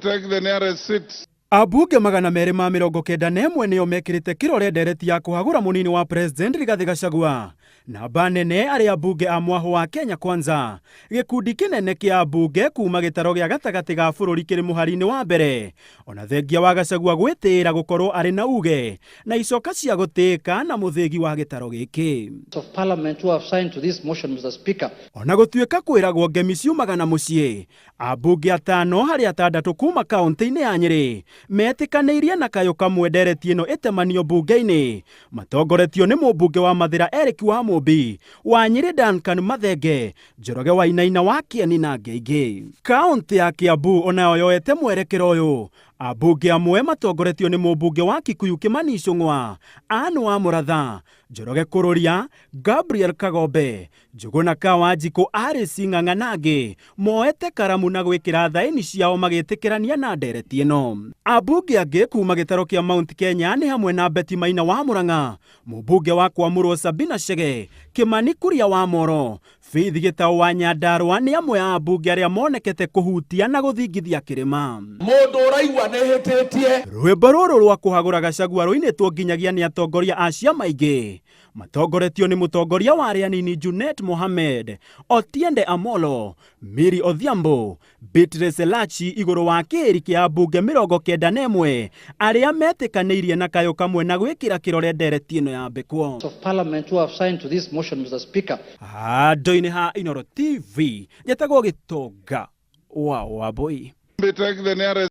Take the nearest seat. Ambunge 291 nĩo mekĩrĩte kĩrore ndereti ya kũhagũra mũnini wa President Rigathĩ Gachagua. Namba nene arĩ ambunge a mwahũ wa Kenya Kwanza. Gĩkundi kĩnene kĩa ambunge kuma gĩtaro gĩa gatagatĩ ga bũrũri kĩrĩ mũhari-inĩ wa mbere. Ona thengia wa Gachagua gwĩtĩĩra gũkorwo arĩ na uge na icoka cia gũtĩĩka na mũthĩgi wa gĩtaro gĩkĩ. Of Parliament who have signed to this motion, Mr. Speaker. Ona gũtuĩka kwĩragwo ngemi ciumaga na mũciĩ, ambunge atano harĩ atandatũ kuma kaũntĩ-inĩ ya Nyĩrĩ metĩkanĩirie na kayũ kamwe ndereti ĩno ĩtemanio mbunge-inĩ, matongoretio nĩ mũmbunge wa Mathĩra Eric Wamũmbi, wa Nyĩrĩ Duncan Mathenge, Njoroge Wainaina wa Kĩeni na angĩ aingĩ. Kaũntĩ ya Kiambu onayo yoete mwerekero ũyũ, ambunge amwe matongoretio nĩ mũmbunge wa Kikuyu Kimani Ichung'wa, Anne wa Mũratha, Njoroge Kũrũria, Gabriel Kagombe, Njũgũna Kawanjikũ, Alice Ng'ang'a na angĩ moete karamu na gwĩkĩra thaĩni ciao magĩtĩkĩrania na ndereti ĩno. Ambunge angĩ kuma gĩtaro kĩa Mount Kenya nĩ hamwe na Betty Maina wa Murang'a, mũmbunge wa Kwamũrwo Sabina Chege, Kimani Kuria wa Moro, Faith Gĩtaũ wa Nyandarua nĩ amwe a ambunge arĩa monekete kũhutia na gũthingithia kĩrĩma. Mũndũ ũraigua nĩ hĩtĩtie. Rwĩmbo rũrũ rwa kũhagũra Gachagua rũinĩtwo nginyagia nĩ atongoria a ciama ingĩ matongoretio nĩ mũtongoria wa arĩa anini Junet Mohamed, Otiende Amolo, Miri Odhiambo, Beatrice Elachi igũrũ wa kĩĩri kĩa ambunge 91 arĩa metĩkanĩirie na kayũ kamwe na gwĩkĩra kĩrore ndereti ĩno ya mbĩkwo. Of Parliament who have signed to this motion, Mr. Speaker. Handũ-inĩ ha Inooro TV, njetagwo Gĩtonga wa Wambui. Take the nearest